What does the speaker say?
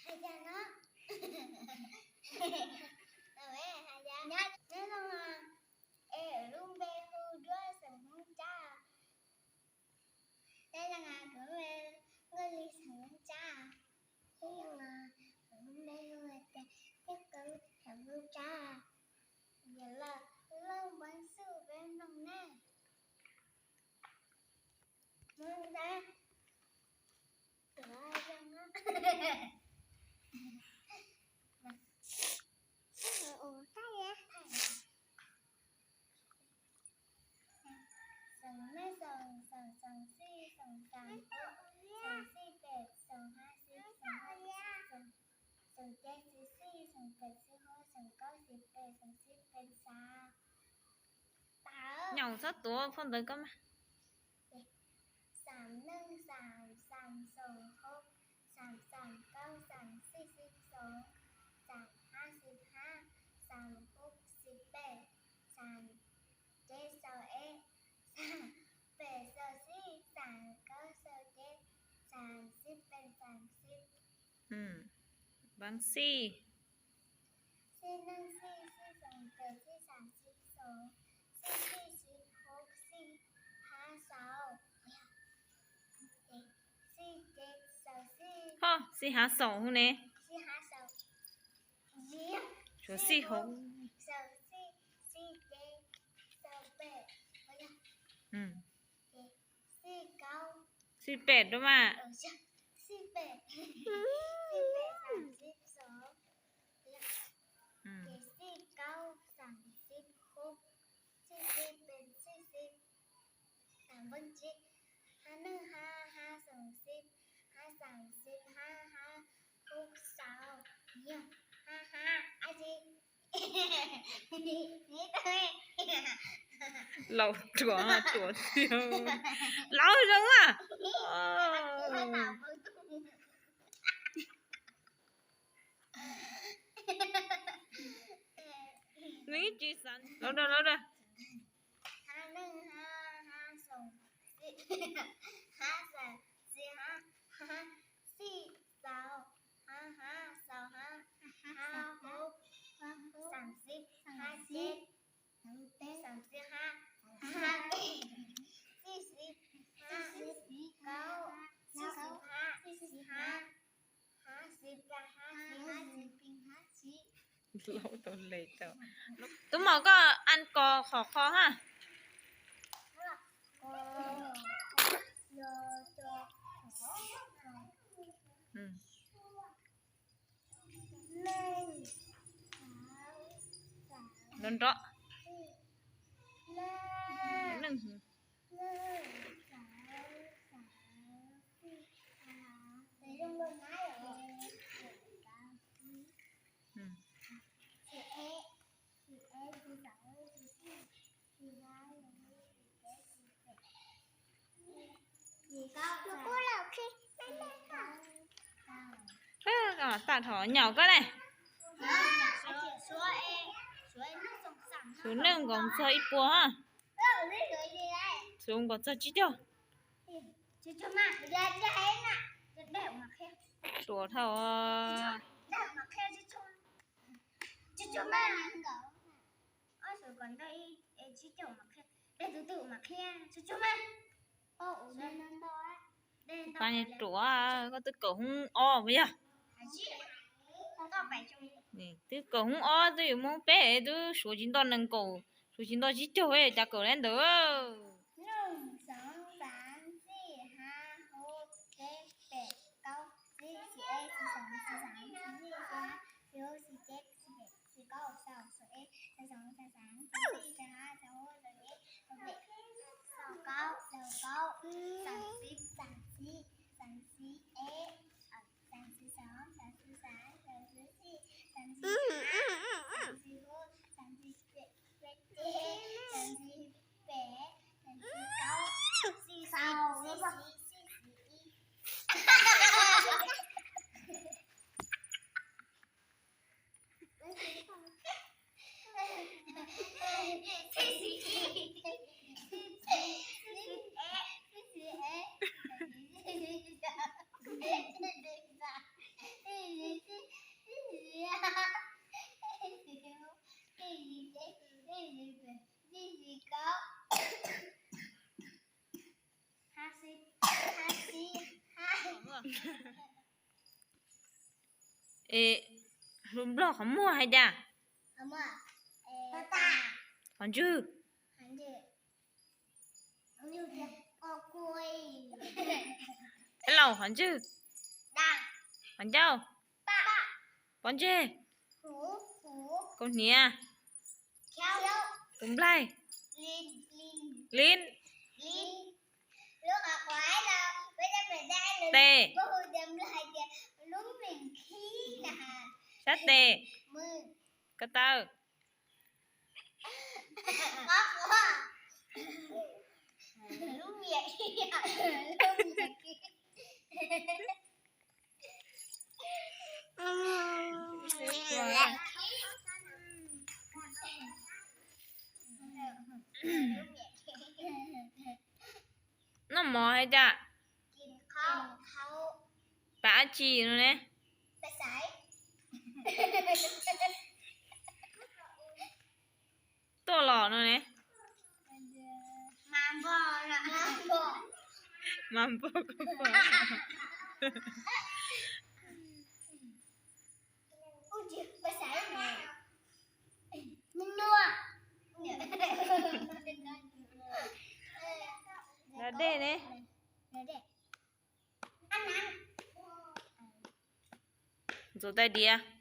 Nyob zoo, es lub npe hu Duab xeem Hmoob Tsab. Nyob zoo, kuv lub npe Nkauj Lis xeem Hmoob Tsab. Nyob zoo, kuv lub npe hu tias Txhiaj Koob xeem Hmoob Tsab. Yog lawm, lub npe xwb peb mloog ne. Mloog ntag. Xoom nej xoom, xoom, xoom xij, xoom xaam, xoom xij pem, xoom hab xib, xoom hab xib, xoom, xoom ceb xib xij, xoom pem xib hub, xoom kaub xib pem, xoom sib pem xaam. Nyob txhob tuav phau ntawv koj mas. Xaam neej, xaam xaam, xoom hub, xaam xaam, kaub xaam, xij xib xoom, xaam hab xib hab, xaam hub xib pem, xaam ceb xaum eb, xaam pem xaum xij, xaam kaub xaum ceb, xaam sib pem xaam xib. Xij neej, xij xib xoom pem, xij xaam xib xoom, xij xij xib hub, xij hab xaum, xij ceb xaum xij. Ho, xij hab xaum ne. Xij hab xaum. Tshuav xij hub. Xaum xij, xij ceb xaum pem. Xij kaub. Xij pem dua mas. Xij pem. Xij pem xaam xib xoom. Ces xij kaub xaam xib hub, xij xib pem xij xib, xaam pem tsib, hab neej hab, hab xoom xib, hab xaam xib hab, hab hub xaum, yog hab hab ab tsi. Laus ruam ruam tiag. Laus zoo mas. Nws tsis xav, laus dag, laus dag. Hab neej hab, hab xoom xib, hab xaam xib hab, hab xij xaum, hab hab xaum hab, hab hub, xaam xib hab ceb, xaam xib hab, hab xij xib, hab xib kaub, xij xib hab, xij xib hab, hab xib peb, hab xib hab, xib peb hab xib. Laus tau le tau. Tub Maum, koj an kos qhov qho hab. Nrov nrov. Tag thaum nyaum koj ne. Xus neej nkaus txog ib puas hab. Xus nkaus txog tsib caug. Ruam dhau. Pab ruam, koj twb kaum hoob ob mas yog. Twb kaum hoob ob twb yuav mus peb twb suav tsis nto nees nkaum, suav tsis nto tsib caug, cas kaum li ntawd. Es hluas nplog qhov muag hais tias qhov ntswg. Ib laus qhov ntswg. Qhov ncauj. Pob ntseg. Kaus hniav. Tus nplaig. Lib. Tes. Sab tes. Ko taw. Noj mov hais tias pab dab tsi no ne? Tuaj los no ne? Mas npog koj pom. Nov dej ne. Ntxuav tais diav.